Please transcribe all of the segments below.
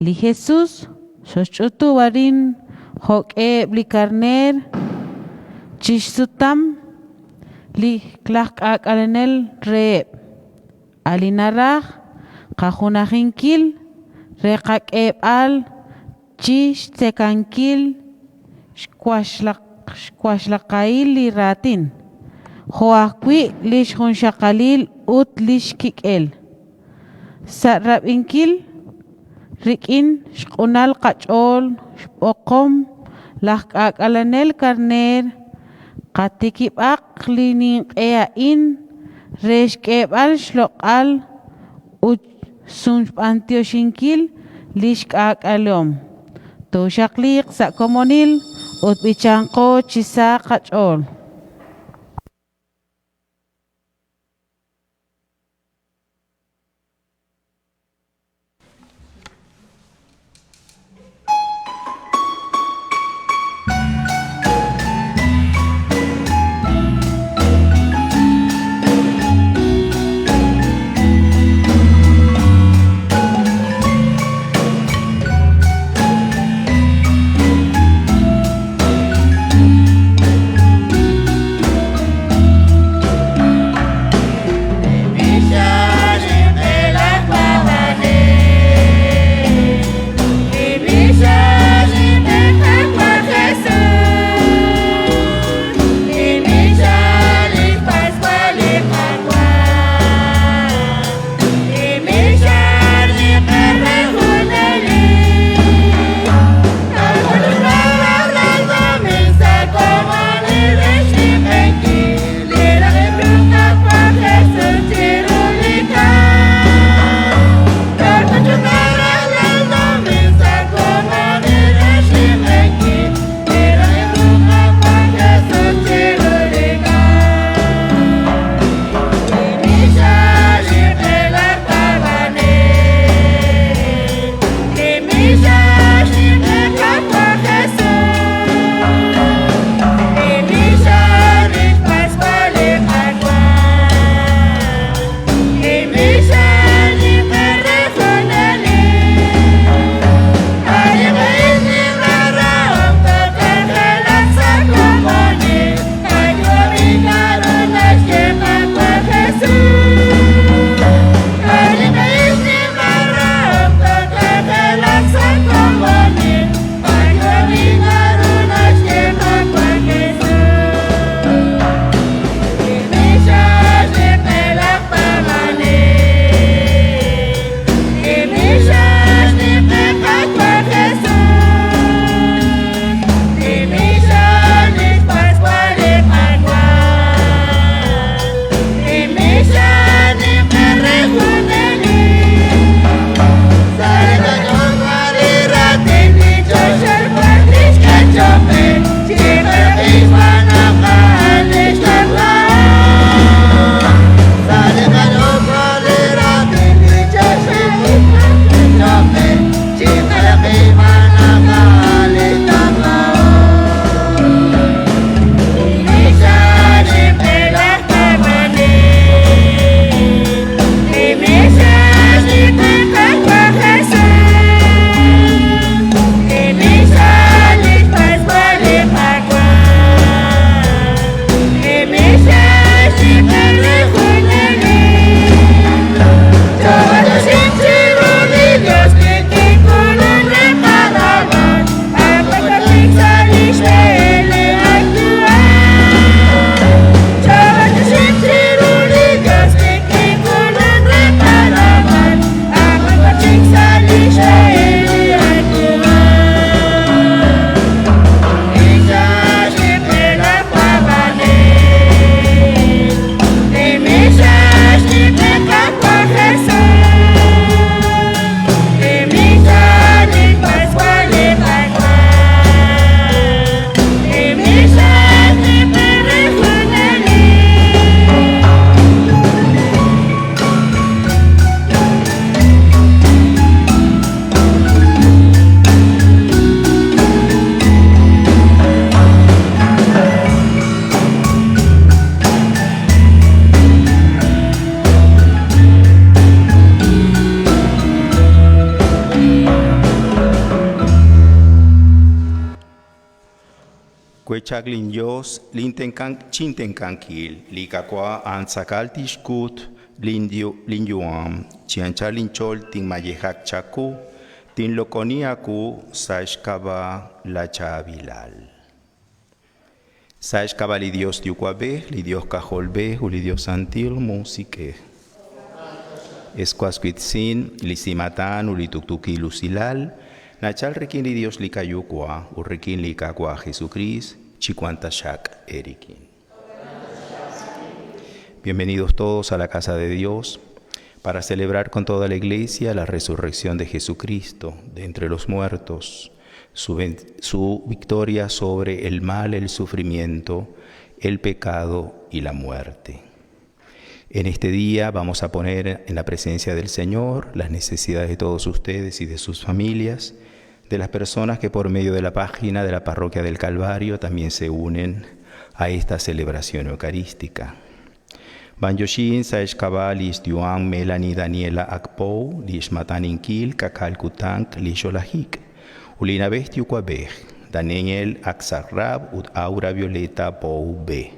Li Jesus xoxch'utub' arin jo'k'eheb' li karneer chi xsutam li laj k'aak'alenel reheb', a' li naraj qajunajinkil re qak'eeb'al chi xtzekankil xwaxlaqahil li raatin, jo' ajwi' li xjunxaqalil ut li xkik'el. Sa' rab'inkil rik'in xq'unal qach'ool xb'oqom laj k'aak'alenel karneer, qatikib'aq li ninq'e a'in re xk'eeb'al xloq'al ut xb'antioxinkil li xk'aak'alehom. Tooxaqliiq sa' komonil ut b'ichanqo chi sa qach'ool. We chak lin Yos chintenkankil, li Kawa a'an tz'akal tixkut linyu'am, chi anchal linch'ool tinmayejaq chawu, tinloq'oni aawu sa' xk'ab'a' laachaab'ilal. Sa' xk'ab'a' li Yos Yuwa'b'ej, li Yos K'ajolb'ej ut li Yos Santil Musiq'ej. Ex was wiitz'in, li simatan ut li tuqtuukil usilal nachalk rik'in li Yos li qaYuwa' ut rik'in li Qaawa' Jesukriist, chiwanq taxaq eerik'in. Bienvenidos todos a la casa de Dios para celebrar con toda la iglesia la resurrección de Jesucristo de entre los muertos, su victoria sobre el mal, el sufrimiento, el pecado y la muerte. En este día vamos a poner en la presencia del Señor las necesidades de todos ustedes y de sus familias, de las personas que por medio de la página de la Parroquia del Calvario también se unen a esta celebración eucarística. Bantioxin sa' xk'ab'a' lix yu'am Melanie Daniela Akpou, lix mataninkil Kakal Kutank lix yo'lajik, ut li na'b'ej yuwa'b'ej, Daniel Axarrab ut Aura Violeta Pou B.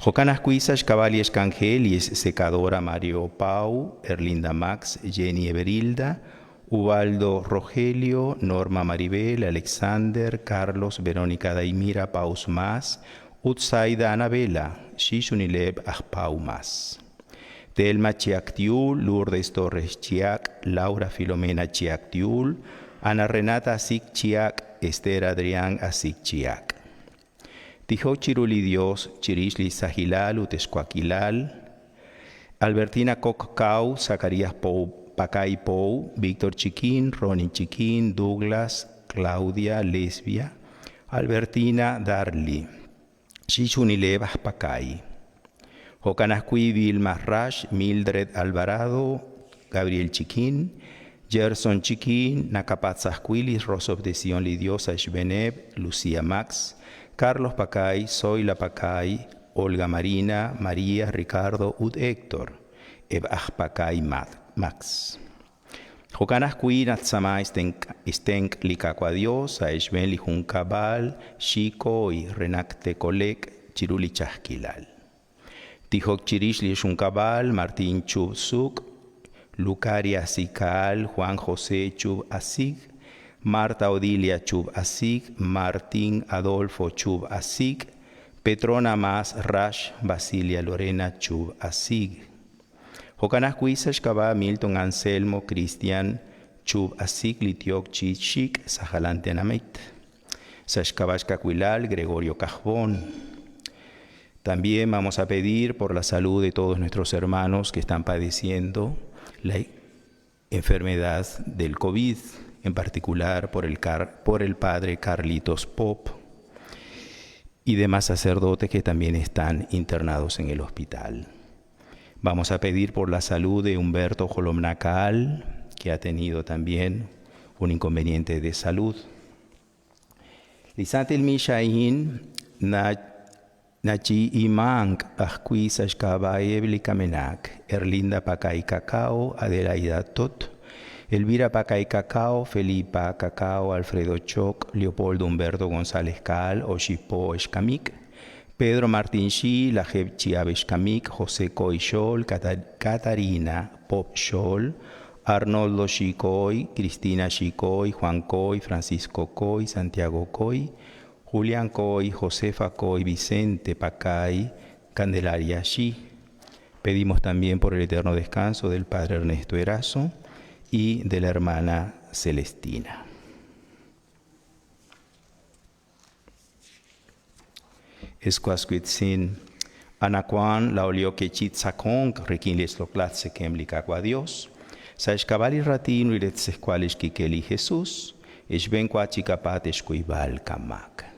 Jo'kan ajwi' sa' xk'ab'a' lix k'anjel lix secadora Mario Pau, Erlinda Max, Jenny Everilda, Ubaldo Rogelio, Norma Maribel, Alexander, Carlos, Verónica Daimira Paus Mas, ut Zaida Anabela, chixjunileb' aj Pau Mas. Telma Chiactiul, Lourdes Torres Chiac, Laura Filomena Chiactiul, Ana Renata Asik Chiac, Esther Adrián Asik Chiac. Tijok chiru li Dios, chirix li sahilal ut xwankilal, Albertina Kok Kau, Zacarías Pou, Pacay Pou, Víctor Chiquín, Ronnie Chiquín, Douglas, Claudia Lesbia, Albertina Darli, chixjunileb' aj Pacay. Jo'kan ajwi' Vilma Rash, Mildred Alvarado, Gabriel Chiquín, Gerson Chiquín, naqapatz' ajwi' li rosob'tesihom li Dios sa' xb'eeneb', Lucía Max, Carlos Pacay, Zoila Pacay, Olga Marina, María, Ricardo ut Héctor, eb' aj Pacay Max. Jo'kan ajwi' natz'aama xtenq' li Qaawa' Dios sa' xb'een li junkab'al Xikoy re naq te'kole'q chiru li ch'a'ajkilal. Tijok chirix li junkab'al Martín Chub Suk, Lucaria Sical, Juan José Chub Asig, Marta Odilia Chub Asig, Martín Adolfo Chub Asig, Petrona Mas Rash, Basilia Lorena Chub Asig. Jo'kan ajwi' sa' xk'ab'a' Milton Anselmo Cristian Chub Asig li yook chi xik sa' jalan tenamit. Sa' xk'ab'a' xkawilal Gregorio Cajbón. También vamos a pedir por la salud de todos nuestros hermanos que están padeciendo la enfermedad del COVID, en particular por el padre Carlitos Pop y demás sacerdotes que también están internados en el hospital. Vamos a pedir por la salud de Humberto Jolomnacal, que ha tenido también un inconveniente de salud. Li Santil Mishain na nachi'imank ajwi' sa' xk'ab'a'eb' li kamenaq, Erlinda Pacay Cacao, Adelaida Tot, Elvira Pacay Cacao, Felipa Cacao, Alfredo Choc, Leopoldo Humberto González Cal, Oxipo Xkamik, Pedro Martín Xi, Lajeb Chiabe Xkamik, José Coy Xol, Catarina Pop Xol, Arnoldo Xicoy, Cristina Xicoy, Juan Coy, Francisco Coy, Santiago Coy, Julián Coy, Josefa Coy, Vicente Pacay, Candelaria Xi. Pedimos también por el eterno descanso del Padre Ernesto Erazo y de la hermana Celestina. Ex was wiitz'in, anaqwan laa'o li ok chi tz'aqonk rik'in li xloq'laj tzekemq li Qaawa' Dios, sa' xk'ab'a' li raatin ut li xtz'ejwal li xkik'el li Jesus, xb'eenwa chiqapatz' xkuyb'al qamaak.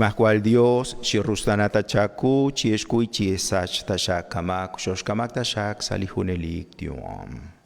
Nimajwal Yos, chiruxtaana ta chaku, chixkuy chisach taxaq kamak, xoxkamak taxaq sa' li junelik yu'am.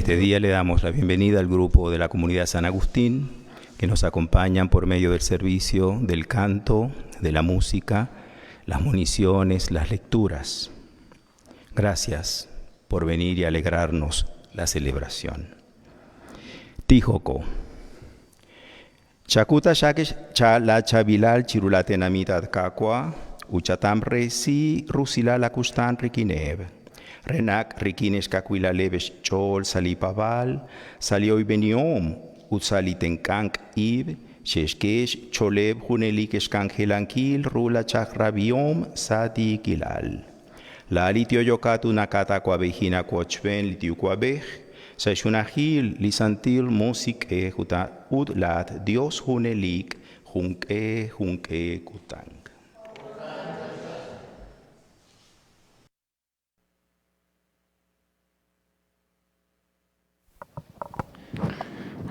este día le damos la bienvenida al grupo de la comunidad San Agustín, que nos acompañan por medio del servicio, del canto, de la música, las municiones, las lecturas. Gracias por venir y alegrarnos la celebración. Tijoko. Chakuta shakesh cha la chabilal chirulatenamita kakwa, uchatam resi rusila kustan rikinev. Renak rikines kakuila leves chol salipabal, salioy beniom, utsalitenkank ib, sheshkesh choleb junelik eskanjelankil rula chakrabiom satikilal. La litio yokatu nakata kuabejina kuochven litiu kuabej, Saishunajil lisantil musik e juta udlat Dios junelik junke junke kutang.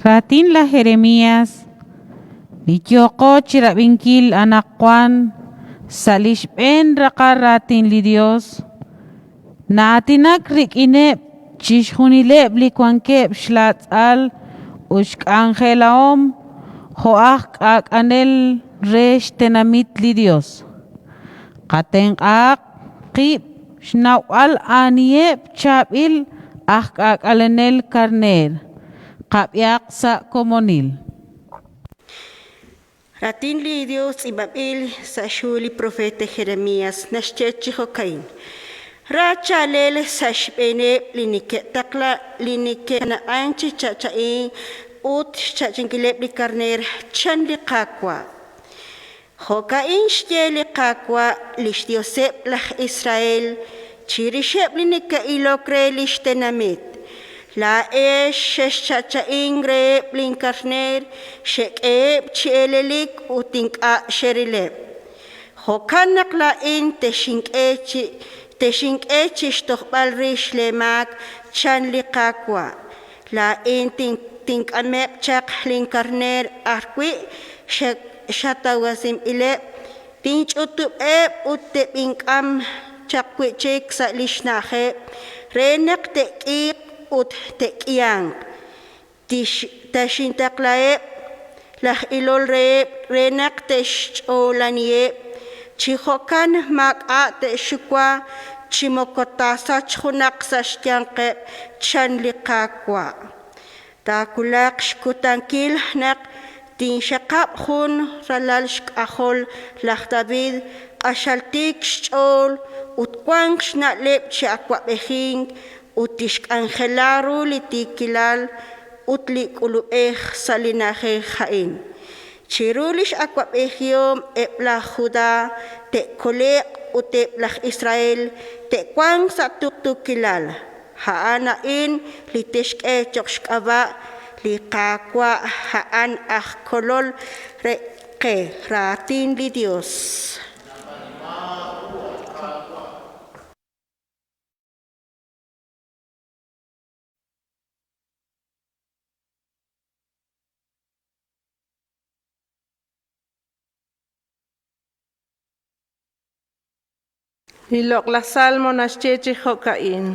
Raatin laj Jeremías, li yooqo chi rab'inkil anaqwan sa' li xb'een raqal raatin li Dios, na'aatinak rik'ineb' chixjunileb' li wankeb' xlaatz'al ut xk'anjelahom jo' aj k'aak'anel re xtenamit li Dios. Qatenq'ahaq qib' xnawb'al aniheb' chaab'il aj k'aak'alenel karneer, qab'ihaq sa' komonil. Raatin li Dios tz'iib'anb'il sa' xhu li profeta Jeremías naxye chi jo'ka'in: Ra chaalel sa' xb'eeneb' li neke'taqla li neke'na'an chi cha'cha'in ut xcha'chankileb' li karneer, chan li Qaawa'. Jo'ka'in xye li Qaawa' li xDioseb' laj Israel chirixeb' li neke'ilok re li xtenamit: Laa'ex xexcha'cha'in reheb' linkarneer, xek'eheb' chi elelik ut ink'a' xerileb'. Jo'kan naq laa'in texink'e chi texink'e chi xtojb'al rix leemaak, chan li Qaawa'. Laa'in tink'ameb' chaq linkarneer b'arwi' xatawasinb'ileb', tinch'utub'eb' ut teb'ink'am chaq wi' chik sa' li xna'ajeb' re naq te'k'iiq ut te'k'ihanq. Taxintaqlaheb' laj ilol reheb' re naq te'xch'oolaniheb', chi jo'kan maak'a' te'xxuwa chi moko taasachq junaq sa' xyanqeb', chan li Qaawa'. Taawulaq xkutankil naq tinxaqab' jun ralal xk'ajol laj David q'axal tiik xch'ool ut wanq xna'leb' chi awab'ejink ut tixk'anjela ru li tiikilal ut li k'ulub'ej sa' li na'ajej a'in. Chiru li x'awab'ejihom eb' laj Judá te'kole'q ut eb' laj Israel te'wanq sa' tuqtuukilal. A'an a'in li tixk'e cho'q xk'ab'a' li Qaawa' a'an aj Kolol re qe, raatin li Yos. Li loq'laj Salmo naxye chi jo'ka'in: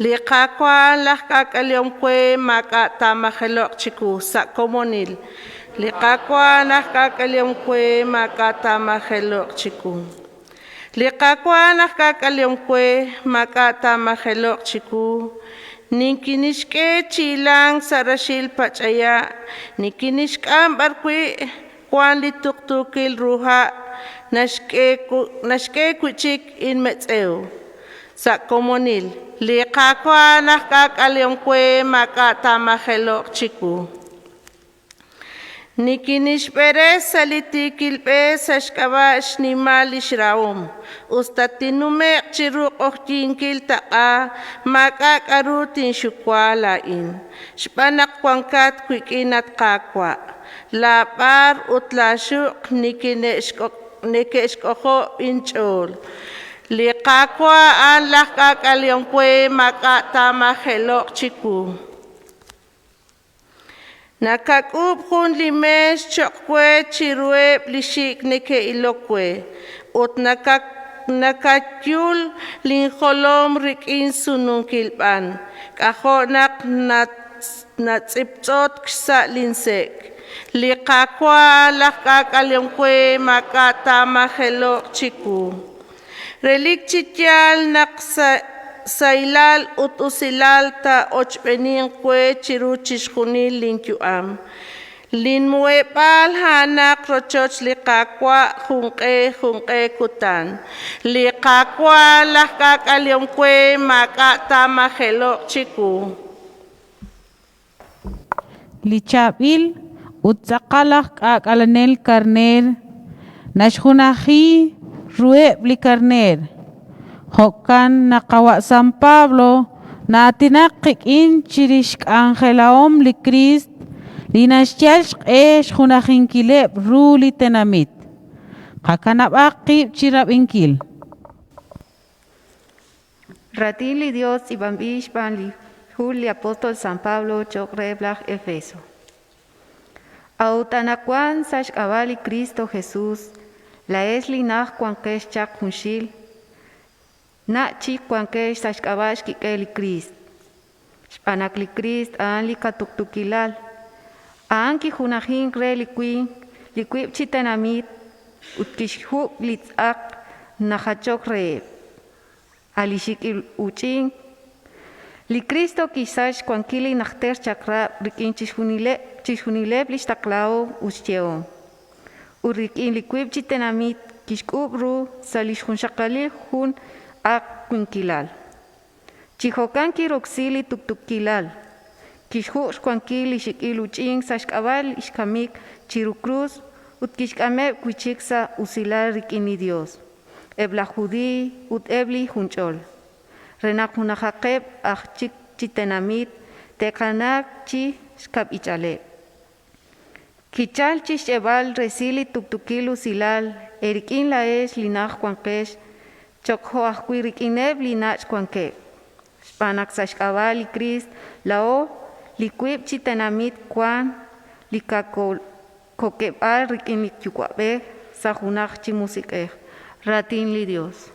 Li Qaawa' laj k'aak'alehom we maak'a' taamajelo'q chiwu sa' komonil. Li Qaawa' laj k'aak'alehom we maak'a' taamajelo'q chiwu. Li Qaawa' laj k'aak'alehom we maak'a' taamajelo'q chiwu. Nikinixk'e chi hilank sa' raxil pach'aya', nikinixk'am b'arwi' wank li tuqtuukil ru ha', naxk'e wi' chik inmetz'ew. Sa' komonil, li Qaawa' laj k'aak'alehom we maak'a' taamajelo'q chiwu. Nikinixb'eres sa' li tiikil b'e sa' xk'ab'a' xnimal li xrahom. Us ta tinnume'q chiru q'oqyinkil taq'a, maak'a' k'aru tinxuwa laa'in, xb'aan naq wankat wik'in, at Qaawa'. Laab'aar ut laaxuq' neke'xk'ojob' inch'ool. Li Qaawa' a'an laj k'aak'alehom we maak'a' taamajelo'q chiwu. Nakak'uub' jun li meex cho'q we chiruheb' li xik' neke'ilok we, ut Nakayul linjolom rik'in sununkil b'an, k'ajo' naq natz'iptz'otk xsa' linsek'. Li Qaawa' laj k'aak'alehom we maak'a' taamajelo'q chiwu. Relik chi yaal naq sahilal ut usilal taa'ochb'eeninq we chiru chixjunil linyu'am. Linmuheb'aal a'anaq rochoch li Qaawa' junq'e junq'e kutan. Li Qaawa' laj k'aak'alehom we maak'a' taamajelo'q chiwu. Li chaab'il ut tz'aqal aj k'aak'alenel karneer naxjunaji ruheb' li karneer. Jo'kan naq qawa' San Pablo na'aatinak qik'in chirix xk'anjelahom li Kriist li naxyal xq'e xjunajinkileb' ru li tenamit. Qakanab'aq qib' chi rab'inkil. Raatin li Yos tz'iib'anb'il xb'aan li hu li apóstol San Pablo cho'q reheb' laj Efeso. A'ut anaqwan sa' xk'ab'a' li Kristo Jesús, laa'ex li najt wankex chaq junxil, nach' chik wankex sa' xk'ab'a' xkik'el li Kriist. Xb'aan naq li Kriist a'an li qatuqtuukilal. A'an kijunajink re li winq li wiib' chi tenamit ut kixjuk' li tz'aq najachok reheb', a' li xik'il uuch'ink. Li Kristo kixsach xwankil li Najter Chaq'rab' rik'in chixjunileb' li xtaqlahom ut xyehom, ut rik'in li wiib' chi tenamit kixk'uub' ru sa' li xjunxaqalil jun ak' winqilal. Chi jo'kan kiroksi li tuqtuukilal, kixjuk' xwankil li xik'il uuch'ink sa' xk'ab'a' li xkamik chiru krus ut kixk'ameb' wi' chik sa' usilal rik'in li Yos, eb' laj Judiiy ut eb' li junch'ol, re naq junajaqeb' aj chik chi tenamit te'kanaaq chi xkab'ichaleb'. Kichalk chi xyeeb'al resil li tuqtuukil usilal eerik'in laa'ex li najt wankex cho'q jo' ajwi' rik'ineb' li nach' wankeb'. Xb'aan naq sa' xk'ab'a' li Kriist laa'o li wiib' chi tenamit wank li qakokeb'aal rik'in li Yuwa'b'ej sa' junaj chi Musiq'ej. Raatin li Yos.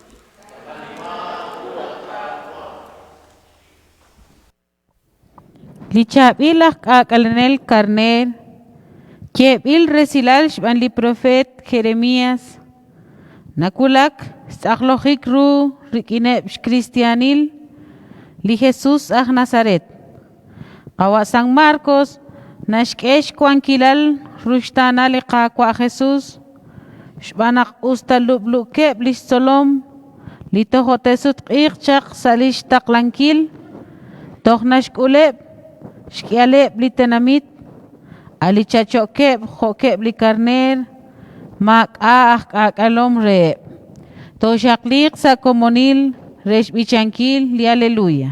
Li chaab'il aj k'aak'alenel karneer yeeb'il resilal xb'aan li propeet Jeremías nawulak xtz'aqlojik ru rik'ineb' xkristiyaanil li Jesus aj Nazaret. Qawa' San Marcos naxk'e xwankilal ruxtaanal li Qaawa' Jesus xb'aan naq us ta lub'luukeb' li xtzolom li tojo' te'sutq'iiq chaq sa' li xtaqlankil, toj naxk'uleb' xk'ihaleb' li tenamit, a' li cha'cho'keb' jo'keb' li karneer, maak'a' aj k'aak'alom reheb'. Tooxaqliiq sa' komonil re xb'ichankil li aleluya.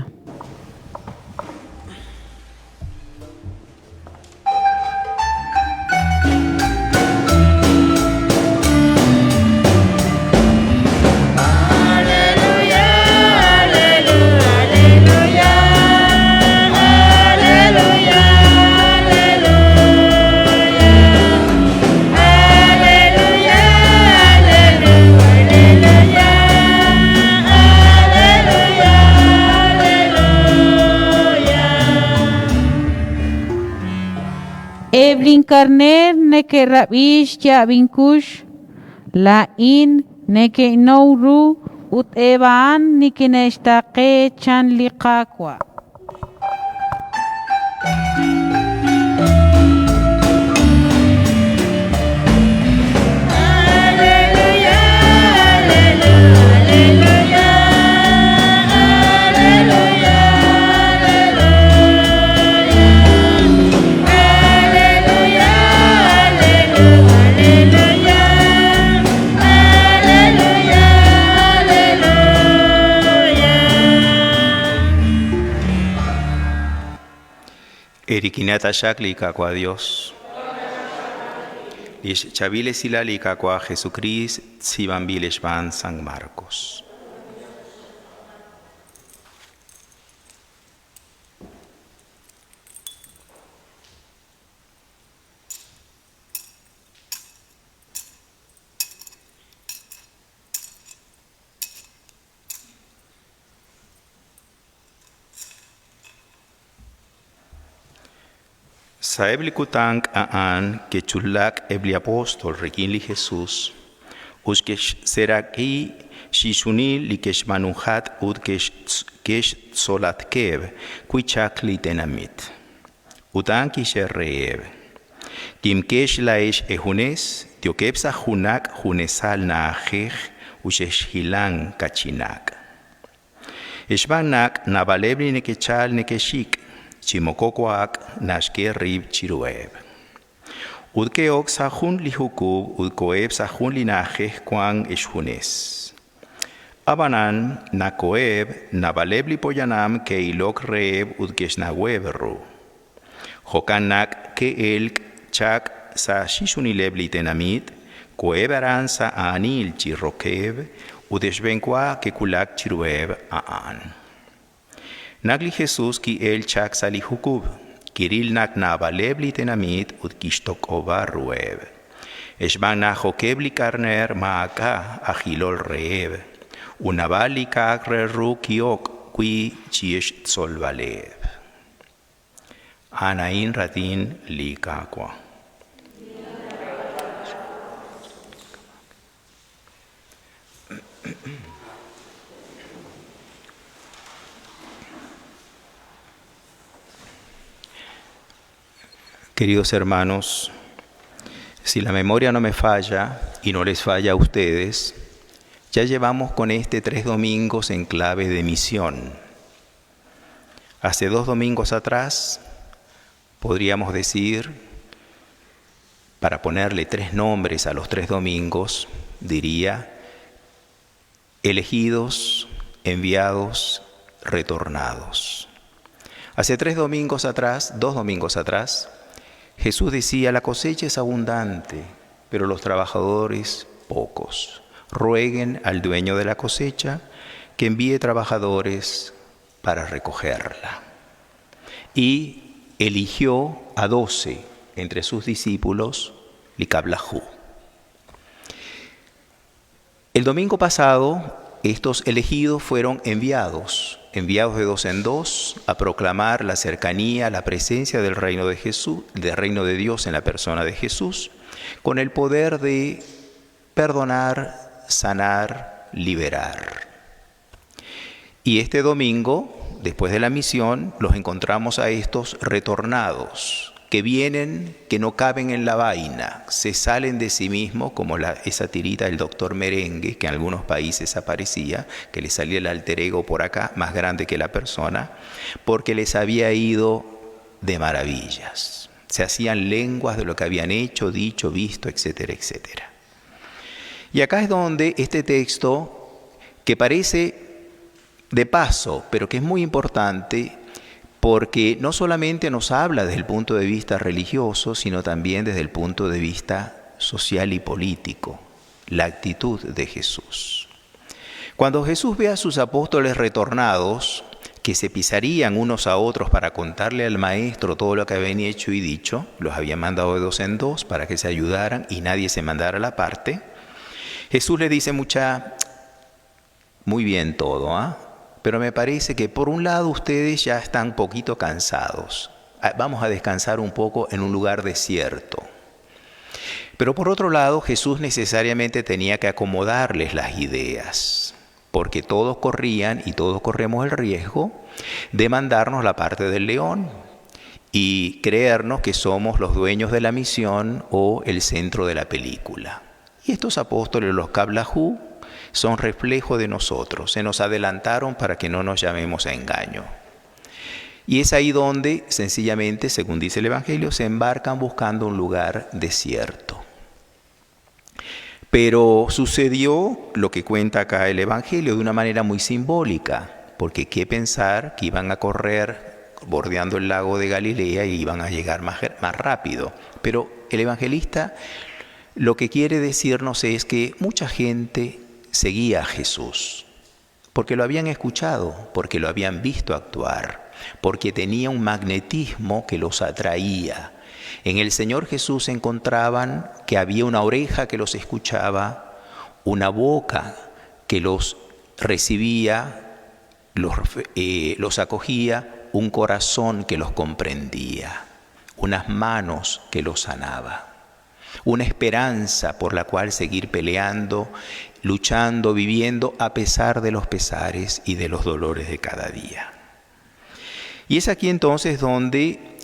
Eb' linkarneer neke'rab'i xyaab' inkux, laa'in neke'innaw ru ut eb' a'an nikine'xtaaqe chan li Qaawa'. Erikinata xak li Qaawa' Dios. Lix chaab'il esilal li Qaawa' Jesucrist tz'iib'anb'il xb'aan San Marcos. Sa'eb' li kutan a'an ke'chunlaak eb' li apóstol rik'in li Jesus ut ke'xseeraq'i chixjunil li ke'xb'aanuhatq ut ke'xtzolatkeb' wi' chaq li tenamit. Ut a'an kixye reheb': Kimqex laa'ex eejunes, yookeb' sa' junaq junesal na'ajej ut xexhilank ka'chinaq. Xb'aan naq naab'aleb' li neke'chalk neke'xik, chi moko wa'ak naxk'e rib' chiruheb'. Ut ke'ok sa' jun li jukub' ut koheb' sa' jun li na'ajej wank xjunes. Ab'anan, naq koheb', naab'aleb' li poyanam ke'ilok reheb' ut ke'xnaweb' ru. Jo'kan naq ke'elk chaq sa' chixjunileb' li tenamit, koheb' aran sa' aanil chi rokeb' ut xb'enwa ke'wulak chiruheb' a'an. Naq li Jesus ki'elk chaq sa' li jukub', kiril naq naab'aleb' li tenamit ut kixtoq'ob'a ruheb'. Xb'aan naq jo'keb' li karneer maak'a' aj ilol reheb', ut naab'al li k'a'aq re ru ki'ok wi' chi xtzolb'aleb'. A'an a'in raatin li Qaawa'. Queridos hermanos, si la memoria no me falla y no les falla a ustedes, ya llevamos con este 3 domingos en clave de misión. Hace 2 domingos atrás, podríamos decir, para ponerle 3 nombres a los 3 domingos, diría, elegidos, enviados, retornados. Hace 3 domingos atrás, 2 domingos atrás, Jesús decía, la cosecha es abundante, pero los trabajadores pocos. Rueguen al dueño de la cosecha que envíe trabajadores para recogerla. Y eligió a 12 entre sus discípulos, Licablajú. El domingo pasado, estos elegidos fueron enviados, enviados de 2 en 2 a proclamar la cercanía, la presencia del reino de Jesús, del reino de Dios en la persona de Jesús, con el poder de perdonar, sanar, liberar. Y este domingo, después de la misión, los encontramos a estos retornados, que vienen, que no caben en la vaina, se salen de sí mismos, como esa tirita del doctor Merengue, que en algunos países aparecía, que le salía el alter ego por acá, más grande que la persona, porque les había ido de maravillas. Se hacían lenguas de lo que habían hecho, dicho, visto, etcétera, etcétera. Y acá es donde este texto, que parece de paso, pero que es muy importante, porque no solamente nos habla desde el punto de vista religioso, sino también desde el punto de vista social y político, la actitud de Jesús. Cuando Jesús ve a sus apóstoles retornados, que se pisarían unos a otros para contarle al maestro todo lo que habían hecho y dicho, los había mandado de 2 en 2 para que se ayudaran y nadie se mandara a la parte, Jesús le dice muy bien todo, Pero me parece que por un lado ustedes ya están un poquito cansados. Vamos a descansar un poco en un lugar desierto. Pero por otro lado, Jesús necesariamente tenía que acomodarles las ideas, porque todos corrían y todos corremos el riesgo de mandarnos la parte del león y creernos que somos los dueños de la misión o el centro de la película. Y estos apóstoles, los Kablahu, son reflejo de nosotros, se nos adelantaron para que no nos llamemos a engaño. Y es ahí donde, sencillamente, según dice el Evangelio, se embarcan buscando un lugar desierto. Pero sucedió lo que cuenta acá el Evangelio de una manera muy simbólica, porque qué pensar que iban a correr bordeando el lago de Galilea y iban a llegar más rápido. Pero el evangelista lo que quiere decirnos es que mucha gente seguía a Jesús, porque lo habían escuchado, porque lo habían visto actuar, porque tenía un magnetismo que los atraía. En el Señor Jesús encontraban que había una oreja que los escuchaba, una boca que los recibía, los acogía, un corazón que los comprendía. unas manos que lo sanaba, una esperanza por la cual seguir peleando, luchando, viviendo a pesar de los pesares y de los dolores de cada día. Y es aquí entonces donde,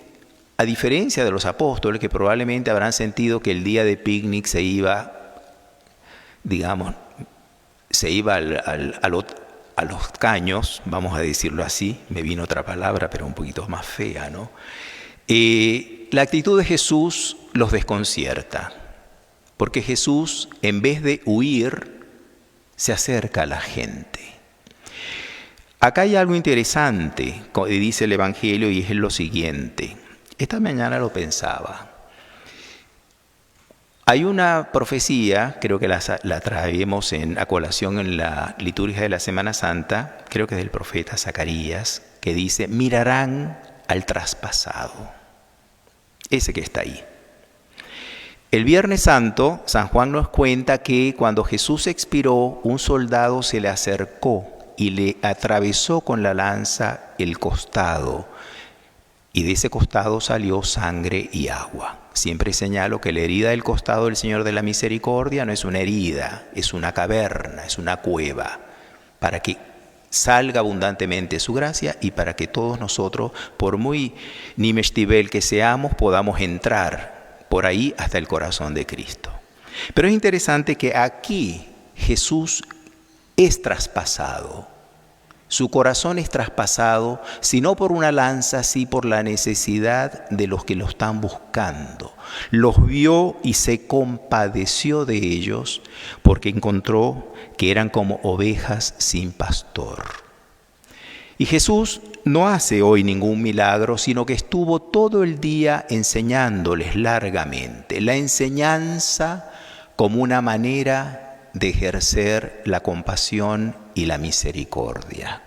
a diferencia de los apóstoles que probablemente habrán sentido que el día de picnic se iba, digamos, se iba a los caños, vamos a decirlo así, me vino otra palabra, pero un poquito más fea, ¿no? La actitud de Jesús los desconcierta, porque Jesús, en vez de huir, se acerca a la gente. Acá hay algo interesante, dice el Evangelio, y es lo siguiente. Esta mañana lo pensaba. Hay una profecía, creo que la traemos a colación en la liturgia de la Semana Santa, creo que es del profeta Zacarías, que dice, mirarán al traspasado, ese que está ahí. El Viernes Santo, San Juan nos cuenta que cuando Jesús expiró, un soldado se le acercó y le atravesó con la lanza el costado, y de ese costado salió sangre y agua. Siempre señalo que la herida del costado del Señor de la Misericordia no es una herida, es una caverna, es una cueva, para que salga abundantemente su gracia y para que todos nosotros, por muy nimestibel que seamos, podamos entrar por ahí hasta el corazón de Cristo. Pero es interesante que aquí Jesús es traspasado. Su corazón es traspasado, si no por una lanza, sí por la necesidad de los que lo están buscando. Los vio y se compadeció de ellos porque encontró que eran como ovejas sin pastor. Y Jesús no hace hoy ningún milagro, sino que estuvo todo el día enseñándoles largamente. La enseñanza como una manera de ejercer la compasión y la misericordia.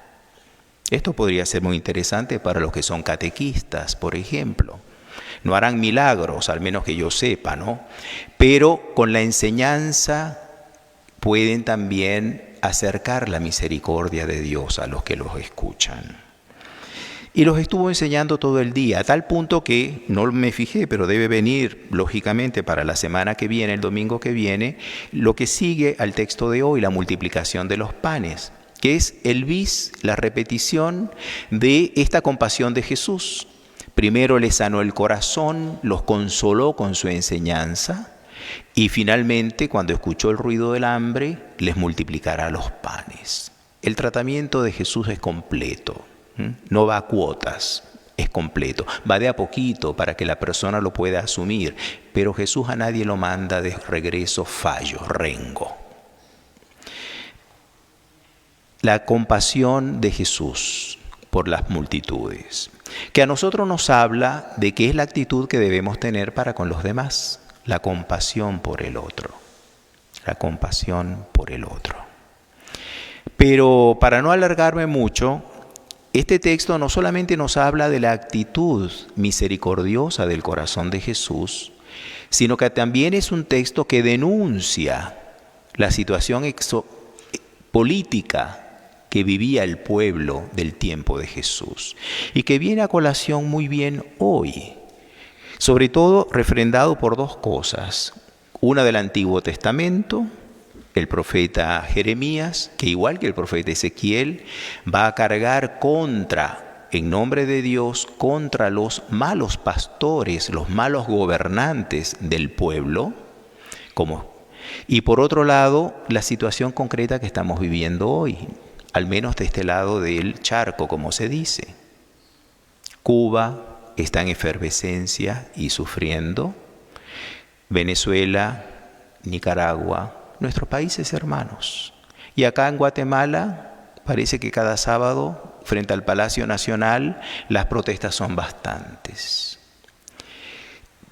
Esto podría ser muy interesante para los que son catequistas, por ejemplo. No harán milagros, al menos que yo sepa, ¿no? Pero con la enseñanza pueden también acercar la misericordia de Dios a los que los escuchan. Y los estuvo enseñando todo el día, a tal punto que, no me fijé, pero debe venir, lógicamente, para la semana que viene, el domingo que viene, lo que sigue al texto de hoy, la multiplicación de los panes, que es el bis, la repetición de esta compasión de Jesús. Primero les sanó el corazón, los consoló con su enseñanza, y finalmente, cuando escuchó el ruido del hambre, les multiplicará los panes. El tratamiento de Jesús es completo. No va a cuotas, es completo. Va de a poquito para que la persona lo pueda asumir, pero Jesús a nadie lo manda de regreso fallo, rengo. La compasión de Jesús por las multitudes, que a nosotros nos habla de qué es la actitud que debemos tener para con los demás, la compasión por el otro, la compasión por el otro. Pero para no alargarme mucho, este texto no solamente nos habla de la actitud misericordiosa del corazón de Jesús, sino que también es un texto que denuncia la situación política que vivía el pueblo del tiempo de Jesús y que viene a colación muy bien hoy, sobre todo refrendado por dos cosas, una del Antiguo Testamento, el profeta Jeremías, que igual que el profeta Ezequiel, va a cargar contra, en nombre de Dios, contra los malos pastores, los malos gobernantes del pueblo, y por otro lado, la situación concreta que estamos viviendo hoy, al menos de este lado del charco, como se dice. Cuba está en efervescencia y sufriendo, Venezuela, Nicaragua, nuestros países hermanos. Y acá en Guatemala parece que cada sábado, frente al Palacio Nacional, las protestas son bastantes.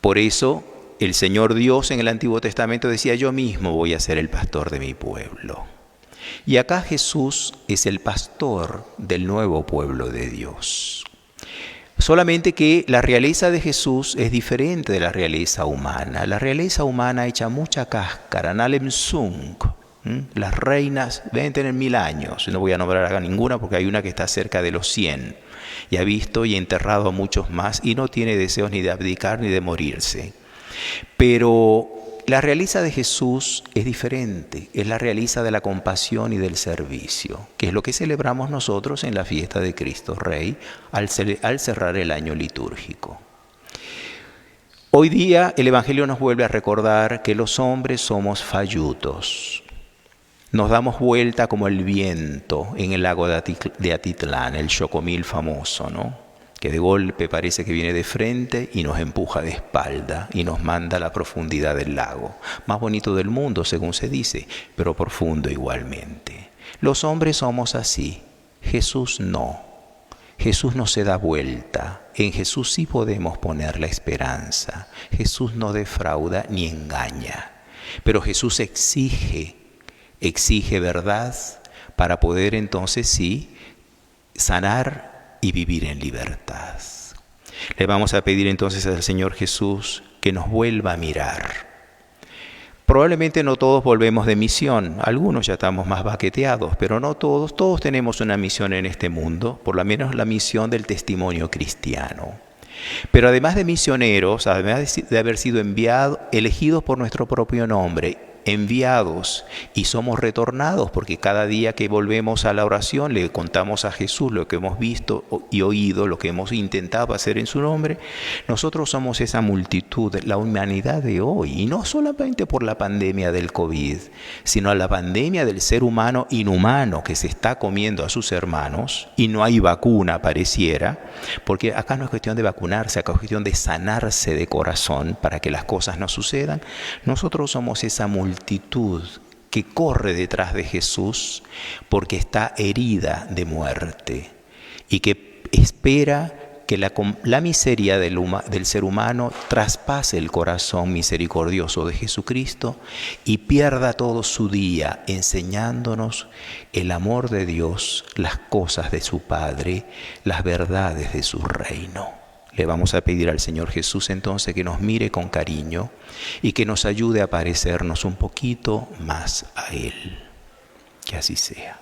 Por eso el Señor Dios en el Antiguo Testamento decía, yo mismo voy a ser el pastor de mi pueblo. Y acá Jesús es el pastor del nuevo pueblo de Dios. Solamente que la realeza de Jesús es diferente de la realeza humana. La realeza humana echa mucha cáscara, nalem sung. Las reinas deben tener 1000 años, no voy a nombrar acá ninguna porque hay una que está cerca de los 100 y ha visto y enterrado a muchos más y no tiene deseos ni de abdicar ni de morirse. Pero la realeza de Jesús es diferente, es la realeza de la compasión y del servicio, que es lo que celebramos nosotros en la fiesta de Cristo Rey al cerrar el año litúrgico. Hoy día el Evangelio nos vuelve a recordar que los hombres somos fallutos. Nos damos vuelta como el viento en el lago de Atitlán, el Xocomil famoso, ¿no? Que de golpe parece que viene de frente y nos empuja de espalda y nos manda a la profundidad del lago. Más bonito del mundo, según se dice, pero profundo igualmente. Los hombres somos así, Jesús no. Jesús no se da vuelta. En Jesús sí podemos poner la esperanza. Jesús no defrauda ni engaña. Pero Jesús exige verdad para poder entonces sí sanar y vivir en libertad. Le vamos a pedir entonces al Señor Jesús que nos vuelva a mirar. Probablemente no todos volvemos de misión, algunos ya estamos más baqueteados, pero no todos, todos tenemos una misión en este mundo, por lo menos la misión del testimonio cristiano. Pero además de misioneros, además de haber sido enviados, elegidos por nuestro propio nombre, enviados y somos retornados, porque cada día que volvemos a la oración le contamos a Jesús lo que hemos visto y oído, lo que hemos intentado hacer en su nombre. Nosotros somos esa multitud, la humanidad de hoy, y no solamente por la pandemia del COVID, sino la pandemia del ser humano inhumano que se está comiendo a sus hermanos, y no hay vacuna, pareciera, porque acá no es cuestión de vacunarse, acá es cuestión de sanarse de corazón para que las cosas no sucedan. Nosotros somos esa multitud que corre detrás de Jesús porque está herida de muerte y que espera que la miseria del ser humano traspase el corazón misericordioso de Jesucristo y pierda todo su día enseñándonos el amor de Dios, las cosas de su Padre, las verdades de su reino. Le vamos a pedir al Señor Jesús entonces que nos mire con cariño y que nos ayude a parecernos un poquito más a Él. Que así sea.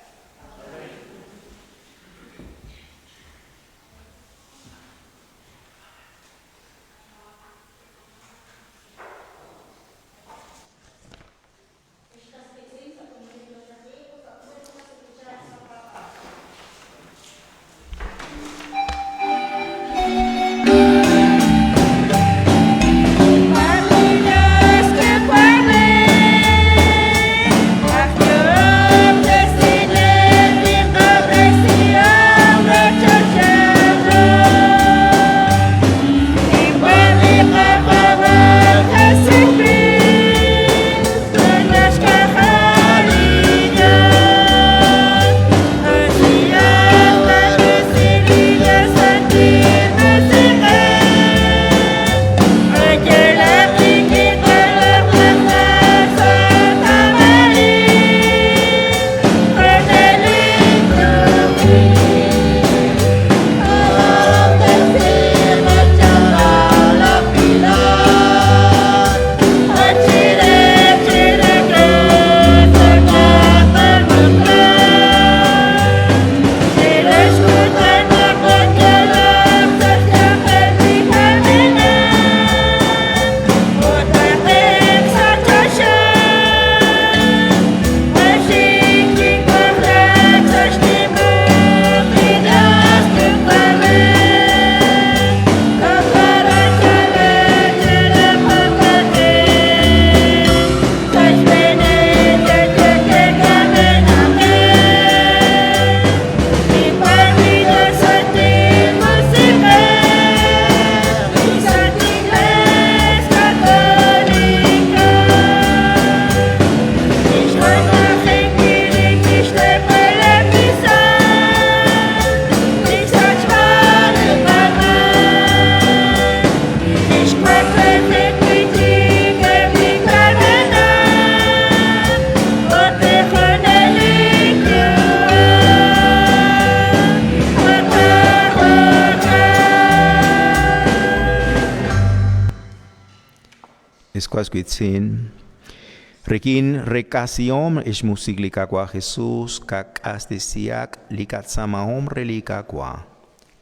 Rik'in rek'asihom xmusik li Qaawa' Jesus, qaq'axtesihaq li qatz'aamahom re li Qaawa'.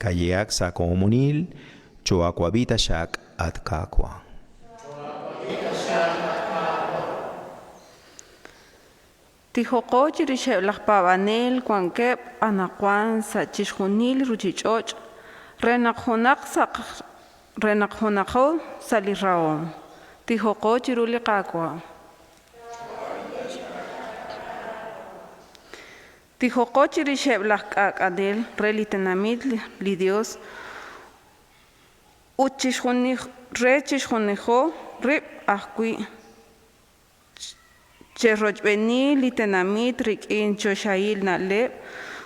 Qayehaq sa' komonil, Choo'aawab'i taxaq, at Qaawa'. Tijoqo chirixeb' laj paab'anel wankeb' anaqwan sa' chixjunil li ruuchich'och' re naq junaq sa' re naq junaqo sa' li rahom. Tijoqo chiru li Qaawa'. Tijoqo chirixeb' laj k'aak'anel re li tenamit li Dios ut chixjunil re chixjunijo rib' ajwi' che'rochb'eeni li tenamit rik'in choxahil na'leb'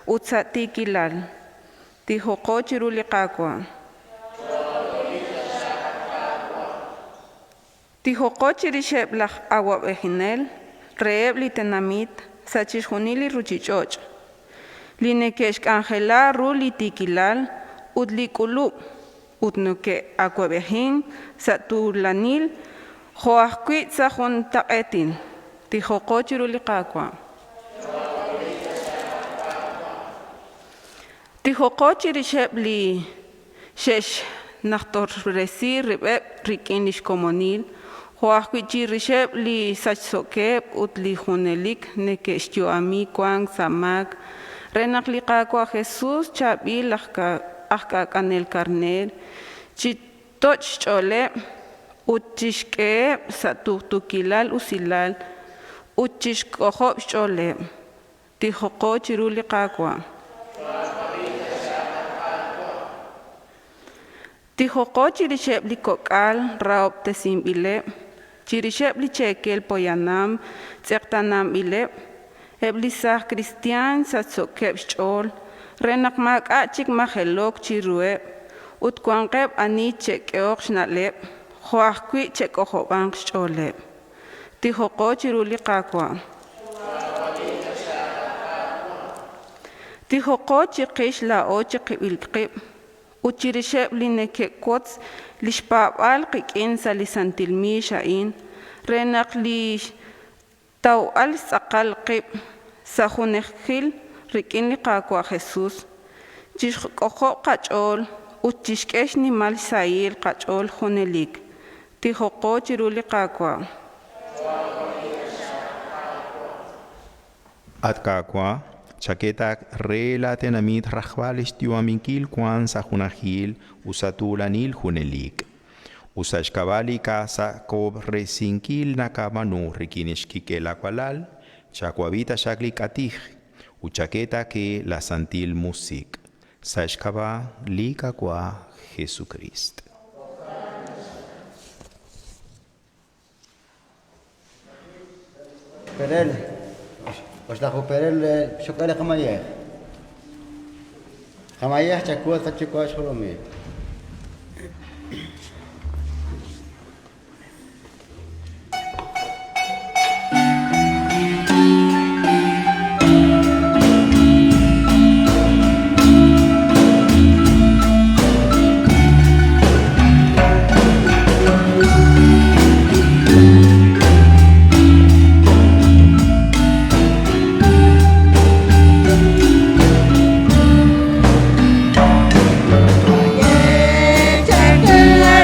ut sa' tiikilal. Tijoqo chiru li Qaawa'. Tijoqo chirixeb' laj awab'ejinel reheb' li tenamit sa' chixjunil li ruuchich'och', li neke'xk'anjela ru li tiikilal ut li k'ulub' ut neke'awab'ejin sa' tuulanil jo' ajwi' sa' juntaq'eetil. Tijoqo chiru li Qaawa'. Tijoqo chirixeb' li xe'xnajtoresi rib'eb' rik'in li xkomonil, jo' ajwi' chirixeb' li sachso'keb' ut li junelik neke'xyu'ami wank sa' maak re naq li Qaawa' Jesus chaab'il aj k'aak'anel karneer chitoch' xch'ooleb' ut chixk'eheb' sa' tuqtuukilal usilal ut chixk'ojob' xch'ooleb'. Tijoqo chiru li Qaawa'. Tijoqo chirixeb' li kok'al rahob'tesinb'ileb', chirixeb' li cheekel poyanam tz'eqtaananb'ileb', eb' li saaj kristiaan sachso'keb' xch'ool re naq maak'a' chik majelok chiruheb' ut wanqeb' ani che'k'ehoq xna'leb' jo' ajwi' che'k'ojob'anq xch'ooleb'. Tijoqo chiru li Qaawa'. Tijoqo chiqix laa'o chiqib'il qib' ut chirixeb' li neke'wotz li xpaab'aal qik'in sa' li santil miix a'in re naq li xtawb'al xtz'aqal qib' sa' junajil rik'in li Qaawa' Jesus chixk'ojob' qach'ool ut chixk'e xnimal xsahil qach'ool junelik. Tijoqo chiru li Qaawa'. At Qaawa', chak'e re la tenamit rajb'al xyu'aminkil wank sa' junajil ut sa' tuulanil junelik. Ut sa' xk'ab'a' li qasaqob'resinkil nakab'aanu rik'in xkik'el laawalal, chawab'i taxaq li qatij ut chak'e ta qe la Santil Musiq'. Sa' xk'ab'a' li Qaawa' Jesucrist. Perel, oxlaju perel xok'al qamayej. Qamayej chakua chakua xjolomi. Jack.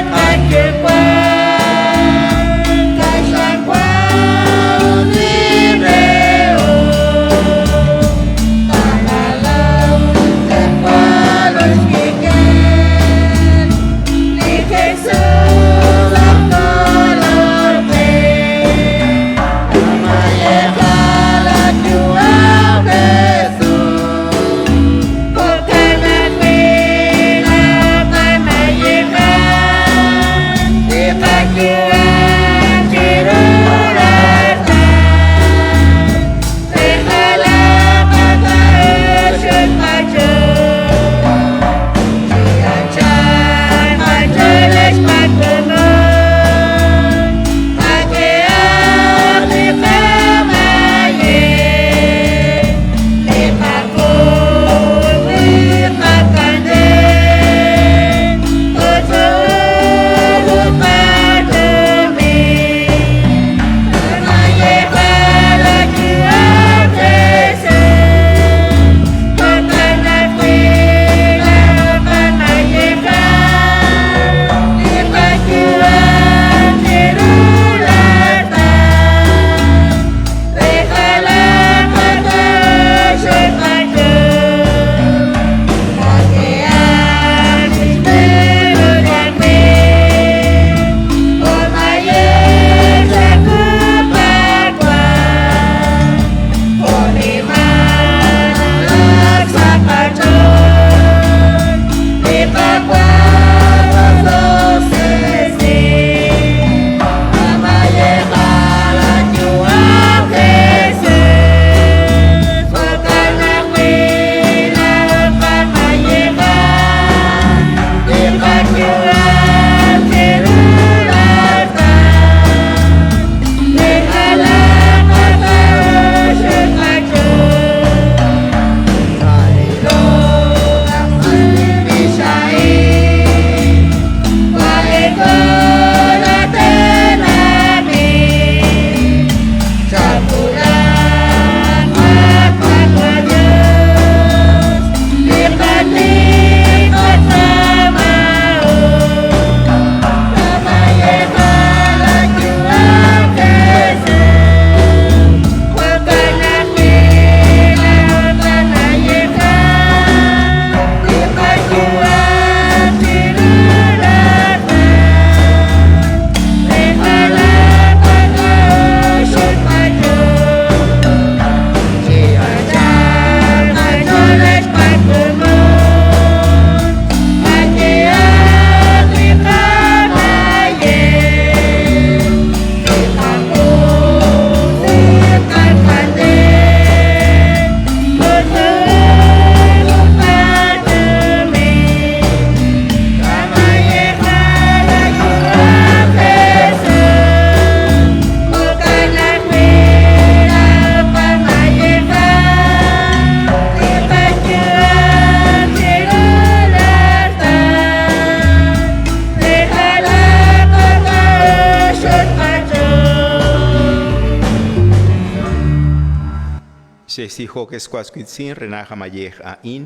Xextijok ex was wiitz'in re naq mayej a'in,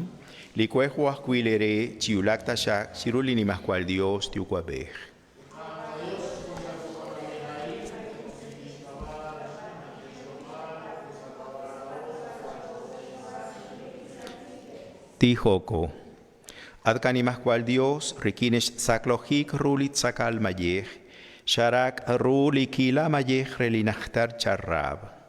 li we jo' ajwi' leere chiwulaq taxaq chiru li Nimajwal Yos Yuwa'b'ej. Tijoko. At qaNimajwal Yos, rik'in xtz'aqlojik ru li tz'aqal mayej, xaraq ru li k'iila mayej re li najter chaq'rab'.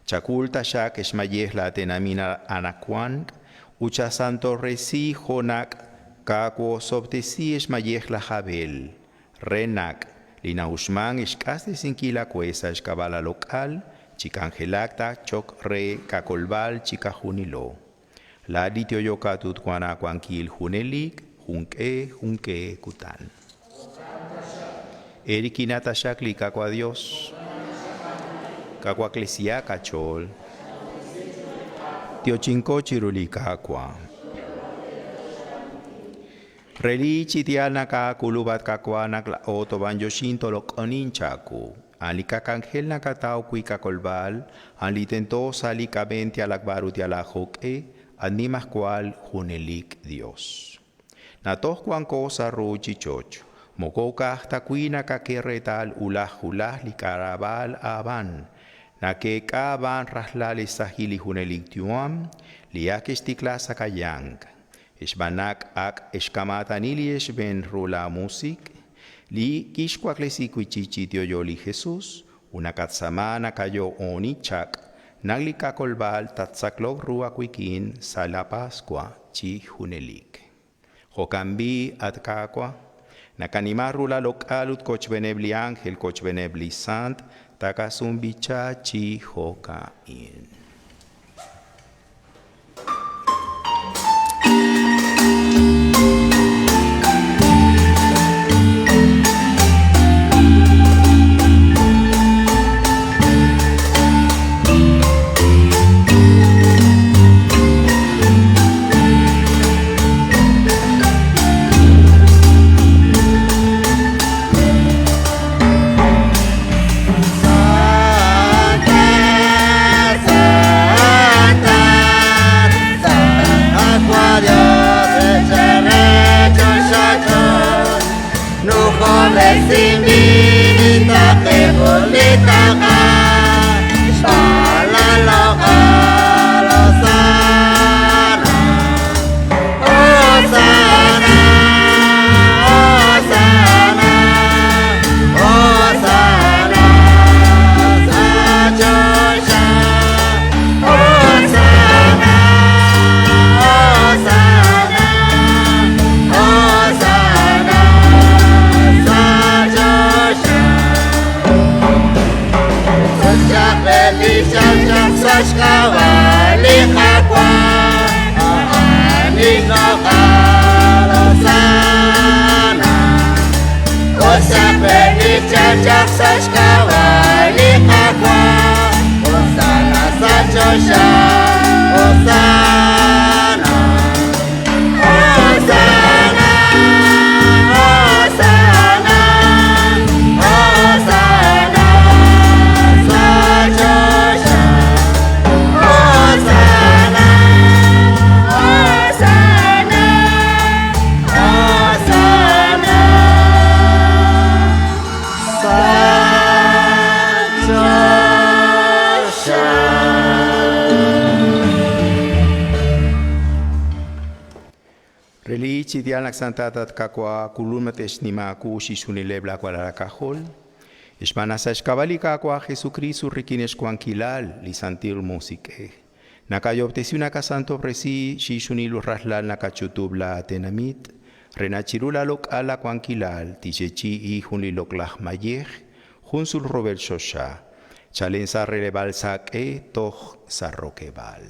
Chak'ul taxaq xmayej laatenamit anaqwan ut chasantob'resi jo' naq kaawosob'tesi xmayej laj Abel, re naq li na'uxmank xq'axtesinkil aawe sa' xk'ab'a' laaloq'al chik'anjelaq ta cho'q re qakolb'al chiqajunilo. Laa'at li yo'yokat ut wank aawankil junelik, junq'e junq'e kutan. Eerik'inat taxaq li Qaawa' Yos, qawaklesihaq qach'ool, yo'chinko chiru li Qaawa'. Relik chi yaal naq aak'ulub' at Qaawa' naq laa'o toob'anyoxin tooloq'onin chawu. A'an li qak'anjel naqataw wi' qakolb'al, a'an li tento sa' li qab'een yalaq b'ar ut yalaq jo'q'e, at Nimajwal Junelik Yos. Naq toj wanko sa' ruuchich'och', moko ka'aj ta wi' naqak'e reetal wulaj wulaj li k'arab'aal a'an, naqeek'a b'an rajlal li xsahil li junelik yu'am li ak xtikla sa' qayanq. Xb'aan naq ak xkamaatani li xb'een ru laamusiq', li kixwaklesi wi' chik chi yo'yo li Jesus, ut nakatz'aama nakayo'oni chaq naq li qakolb'al tattz'aqloq ru aawik'in sa' la Paswa chi junelik. Jo'kan b'i', at Qaawa', naqanima ru laaloq'al ut kochb'eeneb' li ánjel kochb'eeneb' li sant taqasunb'icha chi jo'ka'in. Relik chi yaal naq santat at Qaawa' k'ulum te'xnima aawu chixjunileb' laawalal aak'ajol. Xb'aan naq sa' xk'ab'a' li Qaawa' Jesukriist rik'in xwankilal li Santil Musiq'ej, nakayoob'tesi ut nakasantob'resi chixjunil rajlal nakach'utub' laatenamit re naq chiru laaloq'al laawankilal tixyeechi'i jun li loq'laj mayej, jun sul rub'el choxa, chalen sa' releb'aal saq'e toj sa' rokeb'aal.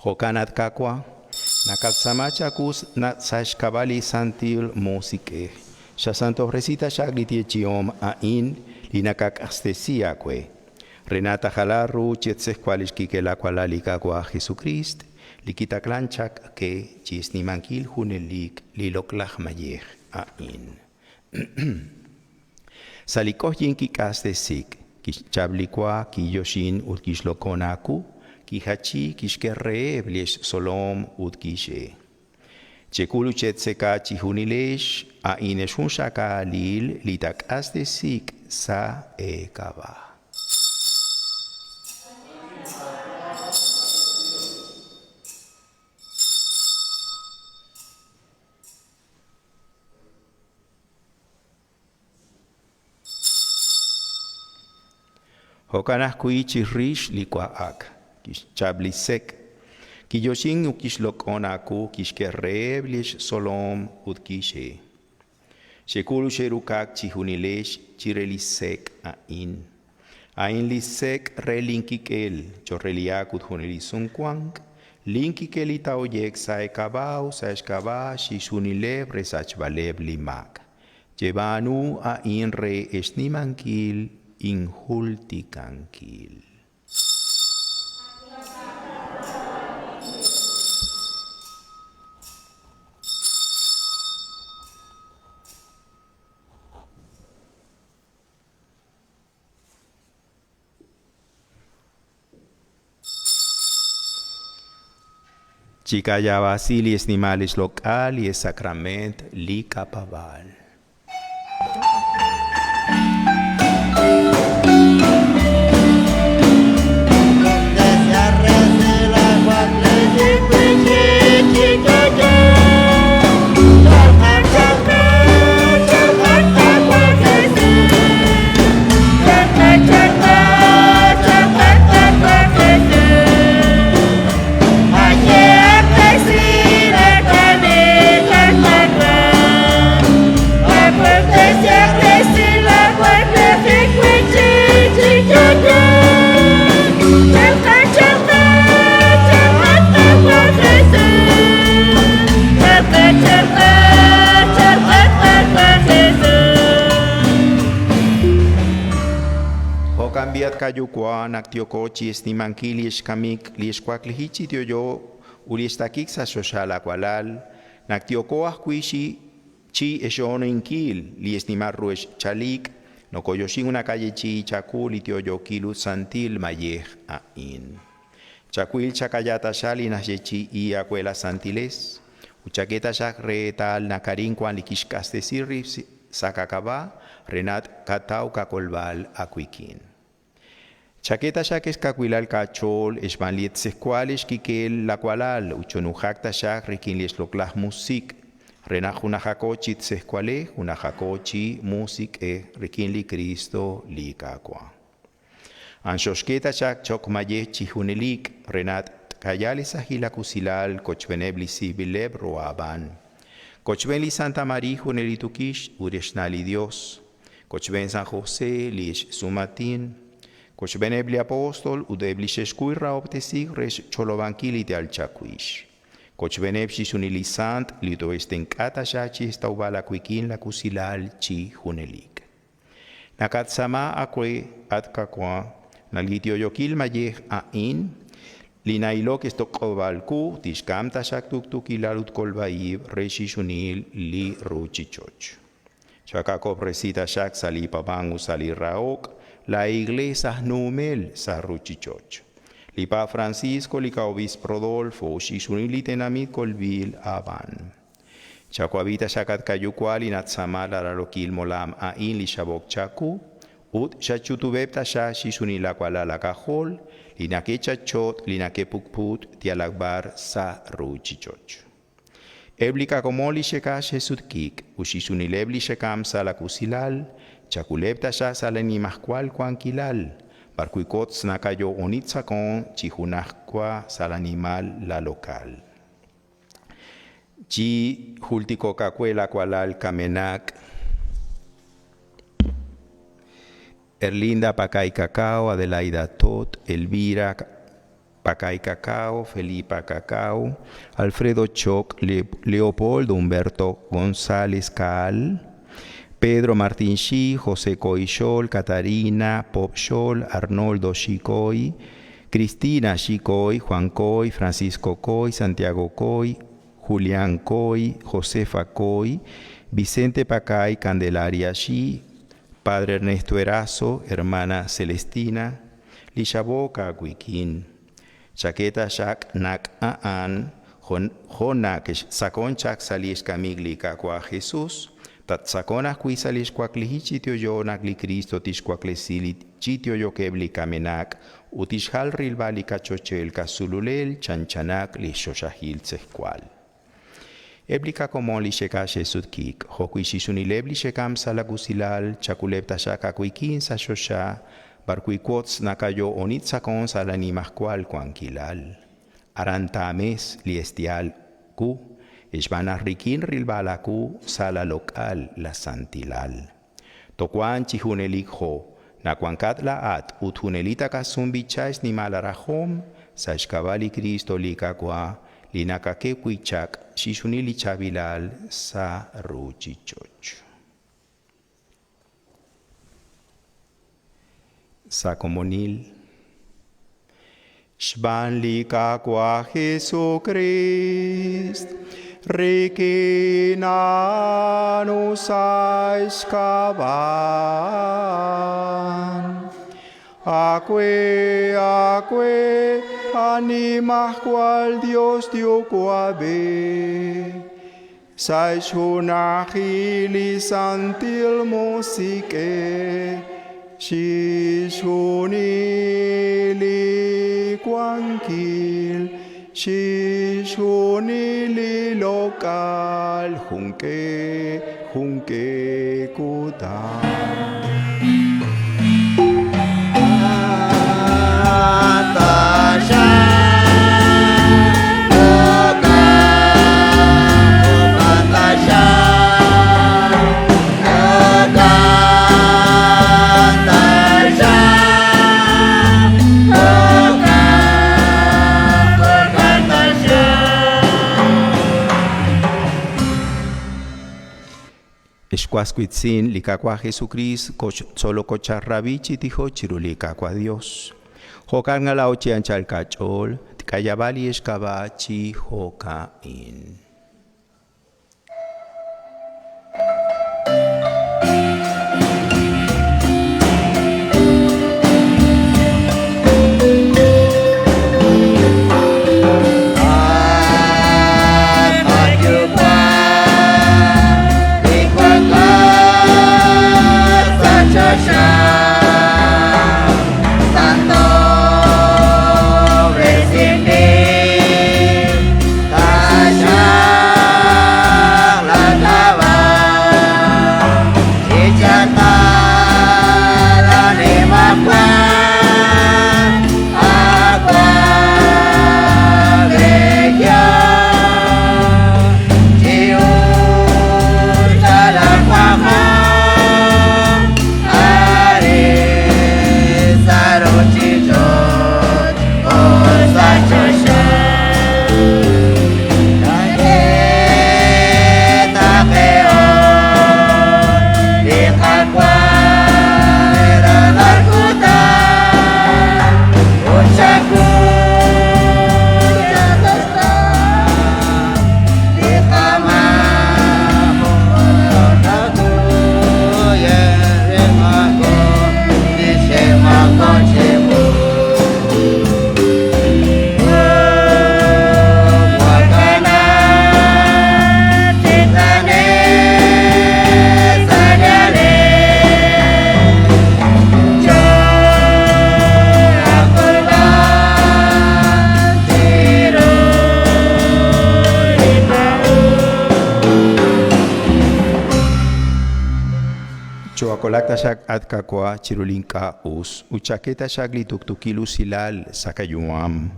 Jo'kan at Qaawa', nakatz'aama chawu sa' xk'ab'a' li Santil Musiq'ej, xasantob'resi taxaq li yeechi'om a'in li nakaq'axtesi aawe, re naq taajala ru chi tz'ejwal li xkik'el laawalal li Qaawa' Jesukriist, li kitaqlank chaq qe chi xnimankil junelik li loq'laj mayej a'in. Sa' li q'oqyink kik'axtesiik, kixchap li wa, kiyoxin ut kixloq'on aawu. Kijachi kixk'e reheb' li xtzolom ut kixye, Chek'ul ut chetzeka chijunilex, a'in ex jun xakaalil li taak'astesiik sa' eek'ab'a'. Jo'kan ajwi' chirix li wa'ak, kixchap li sek', kiyoxink ut kixloq'on aawu, kixk'e reheb' li xtzolom ut kixye, Xek'ul ut xe'ruk'ak chijunilex chire li sek' a'in. A'in li sek' re linkik'el, cho'q re li ak ut junelik sumwank, linkik'el li taa'oye'q sa' eek'ab'a' ut sa' xk'ab'a' chixjunileb' re xsachb'aleb' li maak. Cheb'aanu a'in re xnimankil injultikankil. Chikayaab'asi li xnimal li xloq'al li xsakrament li k'ab'ab'al. Jo'kan b'i' at qayuwa' naq yooko chi xnimankil li xkamik li xwakliji chi yo'yo ut li xtakik sa' xchoxa laawalal, naq yooko ajwi' chi xyo'oninkil li xnimal ru xchalik, nokoyoxink nakayeechi'i chawu li yo'yookil ut santil mayej a'in. Chawil chakaya taxaq li naxyeechi'i aawe la santiles, ut chak'e taxaq reetal naq arin wank li kixq'axtesi rib' sa' qak'ab'a' re naq tqataw qakolb'al aawik'in. Chak'e taxaq xkawilal qach'ool xb'aan li tz'ejwal xkik'el laawalal ut chonujaq taxaq rik'in li xloq'laj musiq' re naq junajaqo chi tz'ejwalej, junajaqo chi musiq'ej rik'in li Kristo li Qaawa'. Anxoxk'e taxaq cho'q mayej chi junelik re naq tqayal li sahil usilal kochb'eeneb' li siib'ileb' ru aab'aan. Kochb'een li Santa María junelik tukix ut xna' li Dios. Kochb'een San José li xsumaatin. Kochb'eeneb' li apóstol ut eb' li xe'xkuy rahob'tesiik re xch'olob'ankil li yaal chawix. Kochb'eeneb' chixjunil li sant li too'e'xtenq'a taxaq chi xtawb'al aawik'in laawusilal chi junelik. Nakatz'aama aawe, at Qaawa', naq li yo'yookil mayej a'in, li na'ilok xtoq'ob'aal qu, tixk'am taxaq tuqtuukilal ut kolb'a-ib' re chixjunil li ruuchich'och'. Chakak'ob'resi taxaq sa' li paab'ank ut sa' li rahok la Iglees aj numel sa' ruuchich'och'. Li Papa Francisco, li Ka'obiisp Rodolfo ut chixjunil li tenamit kolb'il aab'aan. Chawab'i taxaq at Qayuwa' li natz'aama la raalokil molam a'in li xab'ok chawu, ut xach'utub'eb' taxaq chixjunil laawalal aak'ajol, li nake'chachot, li nake'pukput yalaq b'ar sa' ruuchich'och'. Eb' li k'akomon li xe'k'ax xe'sutq'iik ut chixjunileb' li xe'kamk sa' laawusilal, chak'uleb' taxaq sa' laanimajwal wankilal, b'arwi' kotz nakayo'oni tz'aqonk chi junajwa sa' laanimal laalokal. Chi jultiko'k aawe laawalal kamenaq Erlinda Pacay Cacao, Adelaida Tot, Elvira Pacay Cacao, Felipa Cacao, Alfredo Choc, Leopoldo Humberto González Caal, Pedro Martín Xi, José Coy Xol, Catarina Pop Xol, Arnoldo Xi Coy, Cristina Xi Coy, Juan Coy, Francisco Coy, Santiago Coy, Julián Coy, Josefa Coy, Vicente Pacay, Candelaria Xi, Padre Ernesto Erazo, hermana Celestina, Lishaboka Wikin. Chake taxaq naq a'an jo' naq xtz'aqon chaq sa' li xkamik li Qaawa' Jesus, tattz'aqon ajwi' sa' li xwakliji chi yo'yo naq li Kristo tixwaklesi li chi yo'yookeb' li kamenaq ut tixjal rilb'al li qachochel qasululel chanchanaq li xchoxahil tz'ejwal. Eb' li qakomon li xe'ka xe'sutq'iik, jo'wi' chixjunileb' li xe'kamk sa' la wusilal, chak'uleb' taxaq aawik'in sa' choxa, b'arwi' wotz nakayo'oni tz'aqon sa' la nimajwal wankilal. Aran taames li estial ku, xb'aan naq rik'in rilb'al aawu sa' la loq'al la santilal. Towanq chi junelik jo' nawankat laa'at ut junelik taqasum b'icha xnimal aarajom sa' xk'ab'a' li Kristo li Qaawa' li nakak'e wi' chaq chixjunil li chaab'ilal sa' ruuchich'och'. Sa' komonil. Xb'aan li Qaawa' Jesukriist, rik'in a'an ut sa' xk'ab'a' a'an, aawe, aawe, a Nimajwal Yos Yuwa'b'ej, sa' xjunajil li Santil Musiq'ej, chixjunil li wankil, chixjunil li loq'al, junq'e junq'e kutan. Ex was wiitz'in, li Qaawa' Jesukriist tzolokocharab'i chi tijok chiru li Qaawa' Yos. Jo'kan laa'o chi anchal qach'ool tqayaab'a li xk'ab'a' chi jo'ka'in. Choakolak taxaq at Qaawa' chiru li ink'a' us ut chak'e taxaq li tuqtuukil usilal sa' qayu'am,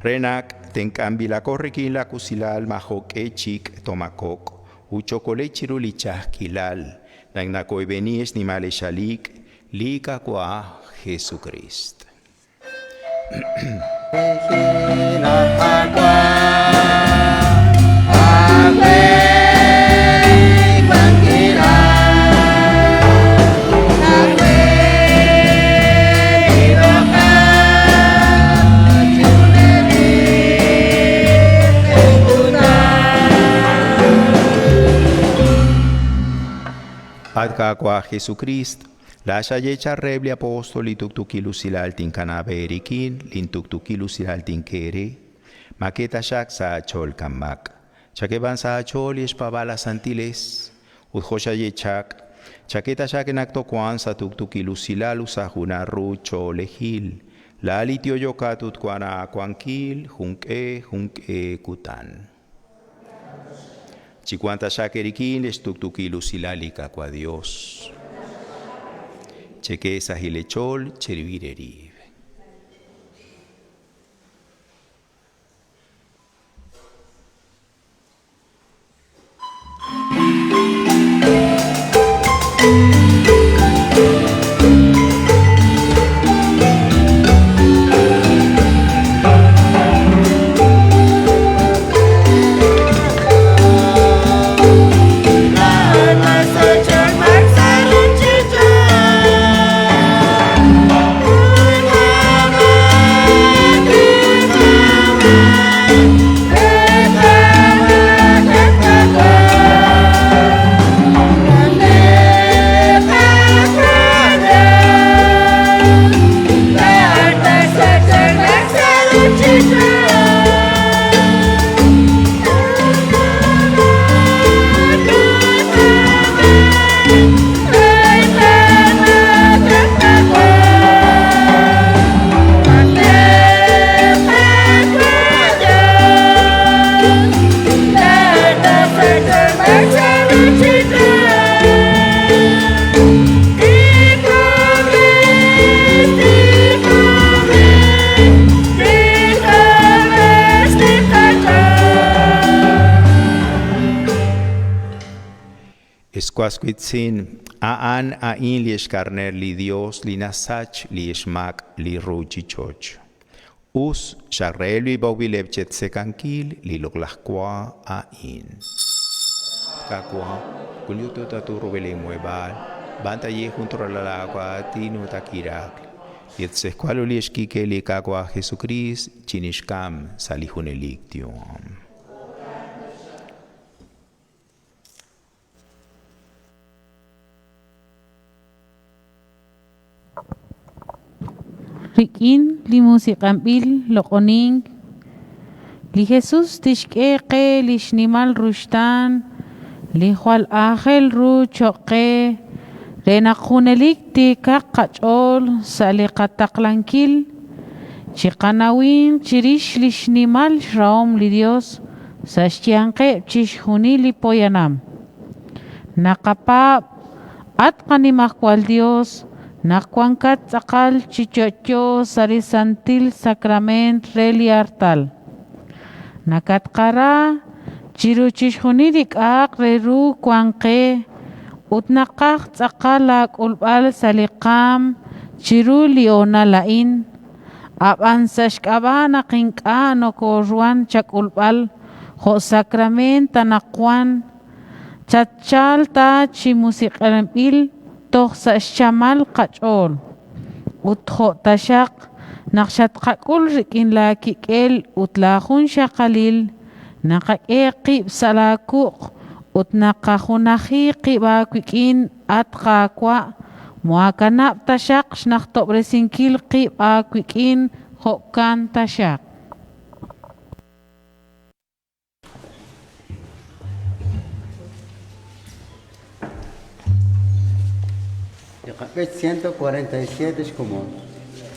re naq tenq'anb'ilaqo rik'in laawusilal maajo'q'e chik toomaakob'q ut chookole'q chiru li ch'a'ajkilal naq nakoyb'eni xnimal xalik li Qaawa' Jesukriist. At Qaawa' Jesukriist, Laaxaye reheb' li apóstol li tuktukil usilal tinkanab' eerik'in, lintuktukil usilal tink'e eere. Mak'e taxaq sa' aach'ool kamak. Chak'e b'an sa' aach'ool li xpaab'aal asantiles. Ut jo' xaye chaq, chak'e taxaq naq toowanq sa' tuktukil usilal ut sa' junaj ru ch'oolejil. Laa'at li yo'yokat ut wank aawankil junq'e junq'e kutan. Chiwanq taxaq eerik'in li xtuktukil usilal li Qaawa' Dios. Chek'e sahil eech'ool cherib'il eerib'. Escuascuitzin, a'an a'in li xkarner li Dios li nasach li xmak li ruchichoch. Us xarrel li bogbileb chetzecankil li loqlajkwa a'in. Kakwa, kunyuto taturo muebal, banta ye junto a la agua tinu takirak. Yetzescualo li xkike li kakwa Jesucrist chinishkam salijuneliktium. Rik'in li musiq'anb'il loq'onink, li Jesus tixk'e qe li xnimal ruxtaan, li jwal aajel ru cho'q qe re naq junelik tiikaq qach'ool sa' li qataqlankil, chiqanawin chirix li xnimal xrahom li Dios sa' xyanqeb' chixjunil li poyanam. Naqapaab' at qanimajwal Dios, naq wankat tz'aqal chi yo'yo sa' li santil sacrament re li artal. Nakatqara chiru chixjunil li k'a'aq re ru wan qe ut naqaj tz'aqal laak'ulb'al sa' li qaam chiru li hoonal a'in. Ab'an sa' xk'ab'a' naq ink'a' nokoruhan chak'ulb'al jo' sacrament anaqwan, chatchal ta chi musiq'anb'il toj sa' xchamal qach'ool. Ut jo' taxaq naq xatqak'ul rik'in laakik'el ut laajunxaqalil, naqak'e qib' sa' laakuq' ut naqajunaji qib' aawik'in at Qaawa', muakanab' taxaq xnajtob'resinkil qib' aawik'in jo'kan taxaq. Yaqapech 147 es como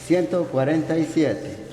147.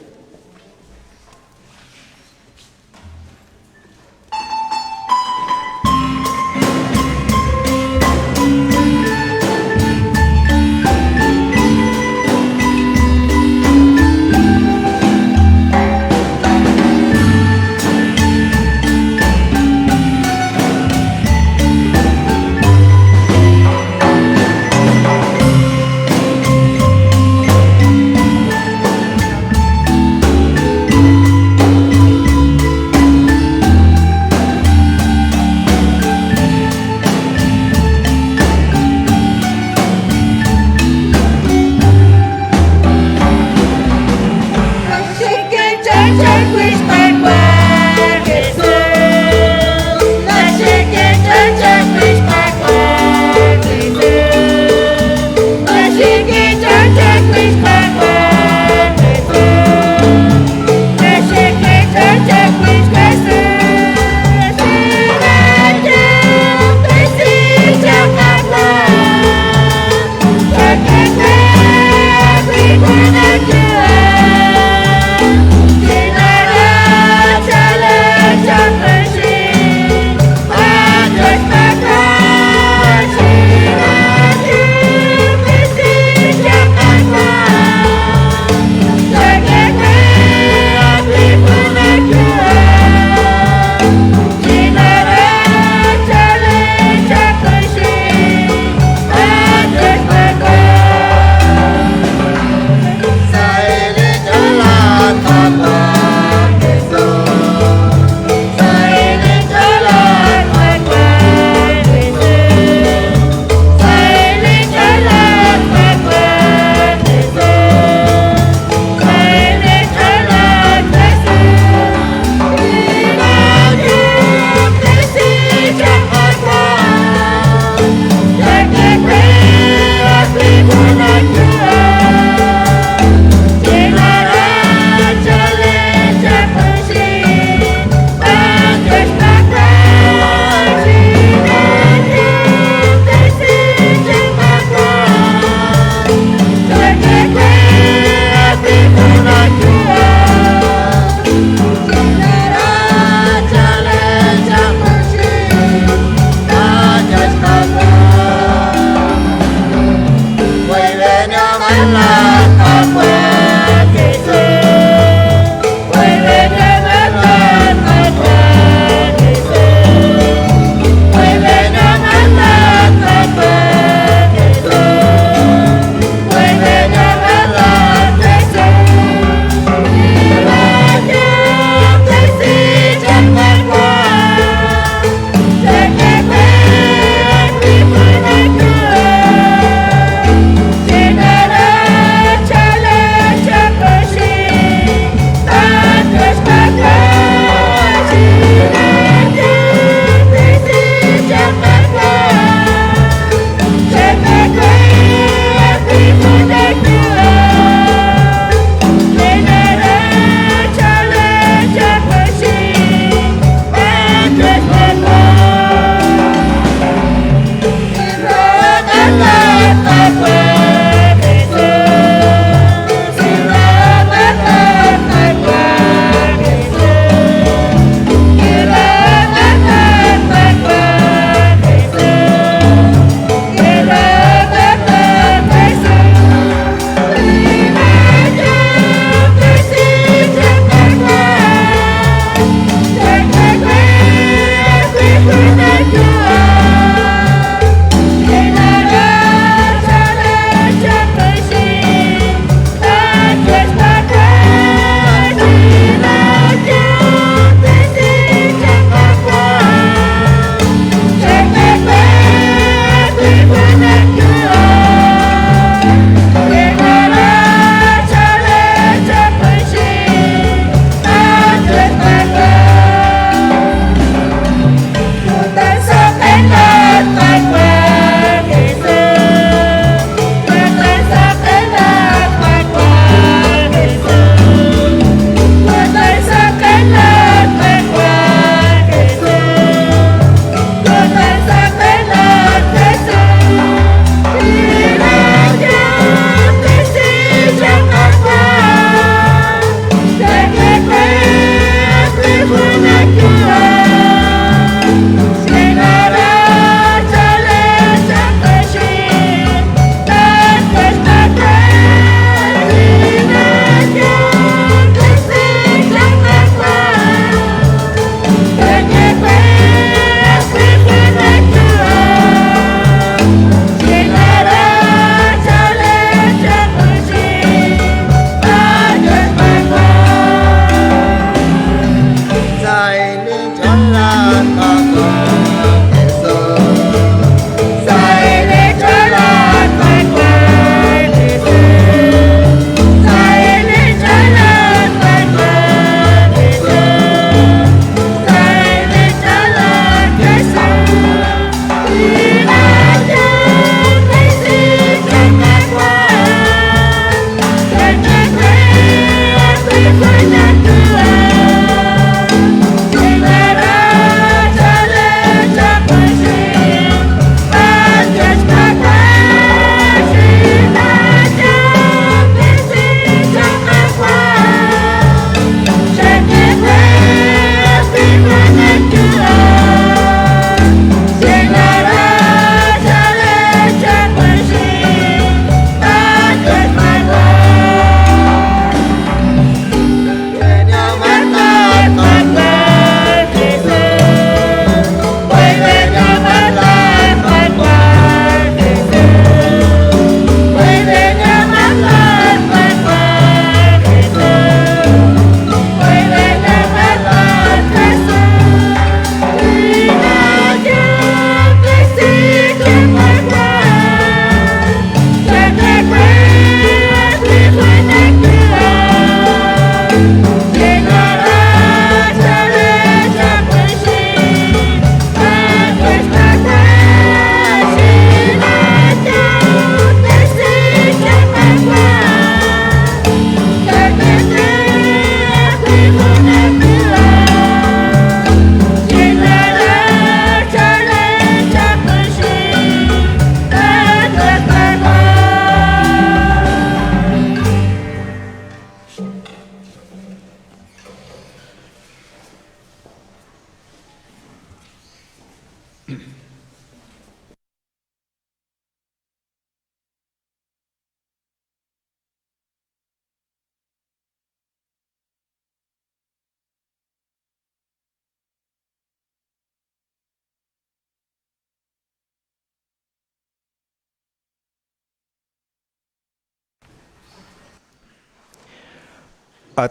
At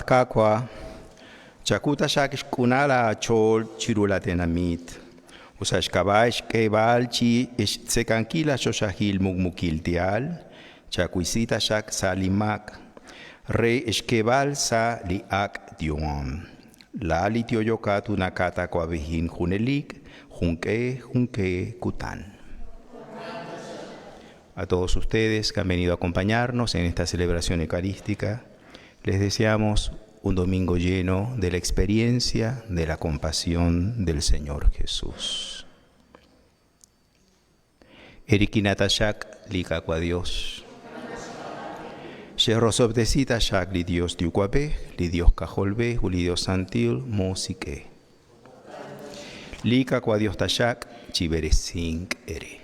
Qaawa', chaku taxaq xq'unal aach'ool chiru laatenamit, ut sa' xk'ab'a' xk'eeb'al chi xtzekankil laachoxahil muqmuukil yaal, chawisi taxaq sa' li maak re xk'eeb'al sa' li ak' yu'am. Laa'at li yo'yokat ut nakatawab'ejin junelik, junq'e junq'e kutan. A todos ustedes que han venido a acompañarnos en esta celebración eucarística, les deseamos un domingo lleno de la experiencia de la compasión del Señor Jesús. Erikinatashak likakwa Dios. Xerrosobdesita shak li Dios diukwabej, li Dios kajolbej, u li Dios santil musike. Likakwa Dios tashak chiberesink ere.